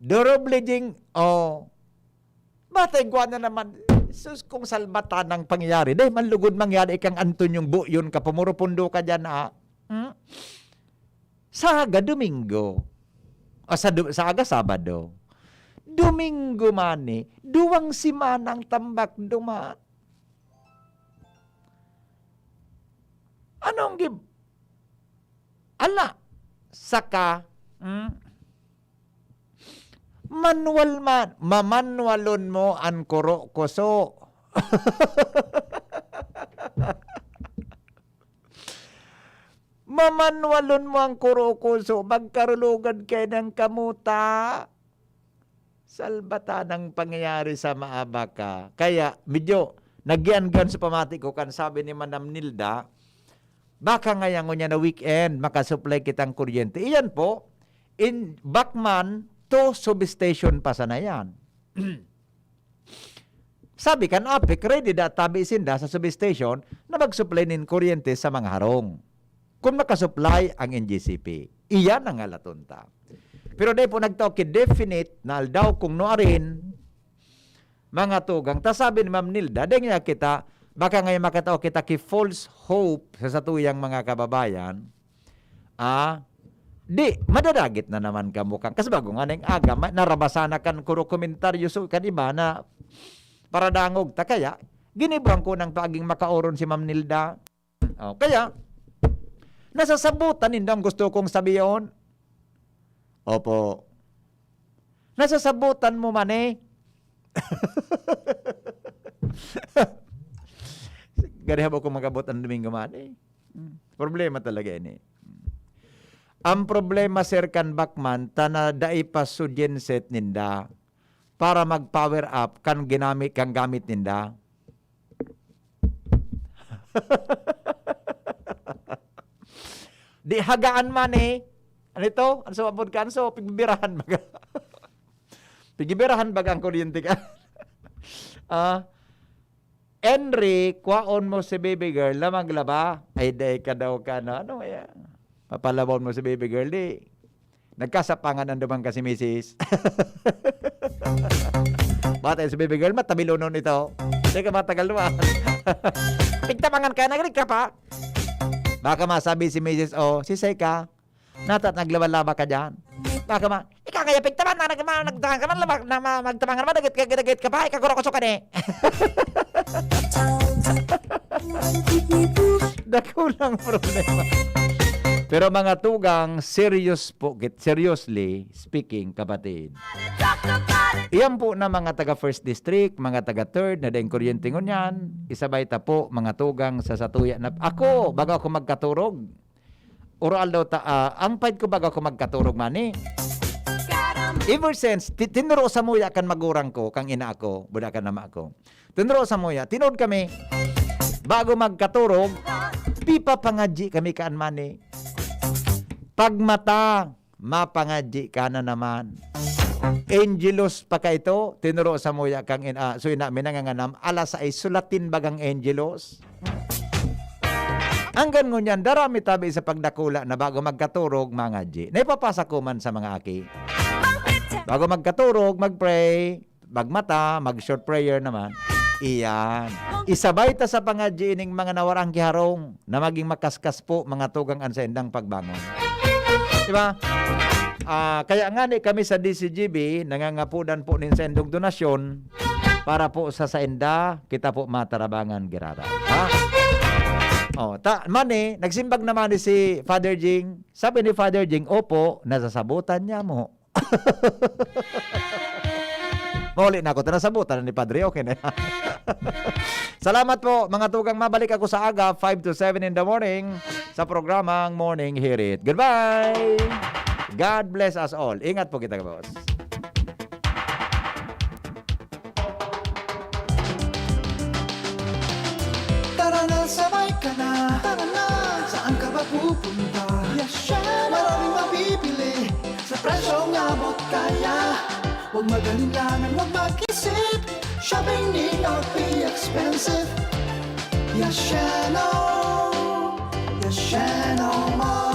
doroble, Jing, oh, batay gwa na naman, sus, kung salbatan ang pangyayari. Dahil manlugod mangyari ikang Antonyong buyon ka, pumurupundo ka dyan, ah. Hmm? Sa aga Domingo, o sa, du- sa aga Sabado, Domingo man eh, duwang semana ang tambak duman. Anong gib-, ala, saka, hmm? Manual man, mamanwalon mo ang kuro-kuso. Mamanwalon mo ang kuro-kuso, magkarulugan kayo ng kamuta. Salbatan ang pangyayari sa maabaka. Kaya, medyo, nagyan-gan sa pamati ko, kan sabi ni Madam Nilda, baka ngayang ngunyan na weekend, makasupply kitang kuryente. Iyan po, in Bakman to substation pa sana yan. Sabi kan APEC, ready da tabi sinda sa substation na mag-supply nin kuryente sa mga harong. Kung makasupply ang N G C P, iyan ang halaton ta. Pero dai po nagtao ki definite na aldaw kung nuarin, mga tugang. Ta sabi ni Ma'am Nilda, dai niya kita, baka ngayon makatao kita ki false hope sa satuyang mga kababayan, Ah, di, madadagit na naman kamo kan. Kasi bago nga nang aga, ma-, narabasa na kan kuro komentaryo so kan iba na paradangog ta. Kaya, ginibuan ko ng paging makaoron si Ma'am Nilda. Oh, kaya, nasasabutan nindo ang gusto kong sabihin. Opo. Nasasabutan mo man eh. Gari habo ko magabot ang Domingo man eh. Hmm. Problema talaga ini. Hmm. Ang problema, Sir, kan Bakman, ta na dai pa so genset ninda para mag-power up kan ginamit, kan gamit ninda. Di hagaan man eh. Ano ito? Ano sa podcast? So, pigbibirahan baga. Pigbibirahan baga ang kuryente ka. Ah, Henry, kwaon mo si baby girl na maglaba. Ay, dai ka daw ka na. Ano kaya? Papalabon mo si baby girl, di. Nagkasapangan ang duman ka si misis. Bata yung si baby girl, matabilonon ito. Teka, matagal naman. Pigtabangan ka, nagrig ka pa. Baka masabi si misis, "Oh, sisay ka? Nata at naglaba-laba ka dyan." Baka ma, "Ikaw kaya pigtaban na nag-, ma-, nagtaban ka man, laba, na ma-, magtabangan naman, dagit ka, dagit ka pa, ikaw kurokoso ka ni." Dakulang problema. Pero mga tugang, serious po, kit-, seriously speaking, kapatid. Iyan po na mga taga First District, mga taga Third na daing kuryente ngunyan, isabay ta po, mga tugang, sa satuya na, ako, bago ako magkaturog, oro aldaw ta, ah, ang paid ko bago ako magkaturog, mani. Ever since, ti-, tinuro sa muya kan magurang ko, kang ina ko, buda kan ama ko. Tinuro sa muya, tinood kami, bago magkaturog, pipapangadyi kami kaan mani. Pagmata, mapangadyi ka na naman. Angelus pa ka ito, tinuro sa muya kang in-, ah, so ina, minanganganam, alas sais sulatin bagang Angelus. Anggan ngunyan, dara mi tabi sa pagdakula na bago magkaturog, mangadyi. Naipapasa ko man sa mga aki. Bago magkaturog, mag-pray, magmata, mag-short prayer naman. Iyan. Isabay ta sa pangadyi ining mga nawarang kiharong na maging makaskas po, mga tugang, an saindang pagbangon. Di ba? Ah, kaya nga ni kami sa D C G B, nangangapodan po nin saindong donasyon para po sa sainda, kita po matarabangan giraray. Ha? Oh, ta, mani, nagsimbag naman ni si Father Jing. Sabi ni Father Jing, "Opo, nasasabutan niya mo." Mauli na ako, ta nasabutan na ni Padre. Okay na yan. Salamat po, mga tugang. Mabalik ako sa aga, five to seven in the morning, sa programang Morning Hirit. Goodbye! God bless us all. Ingat po kita, boss. Tara na, sabay ka na. Tara na, saan ka ba pupunta? Yasheno! Maraming mabibili sa presyong abot kaya. Huwag mag-alinlangan, huwag mag-isip. Shopping need not be expensive. Yasheno! Yasheno Mart!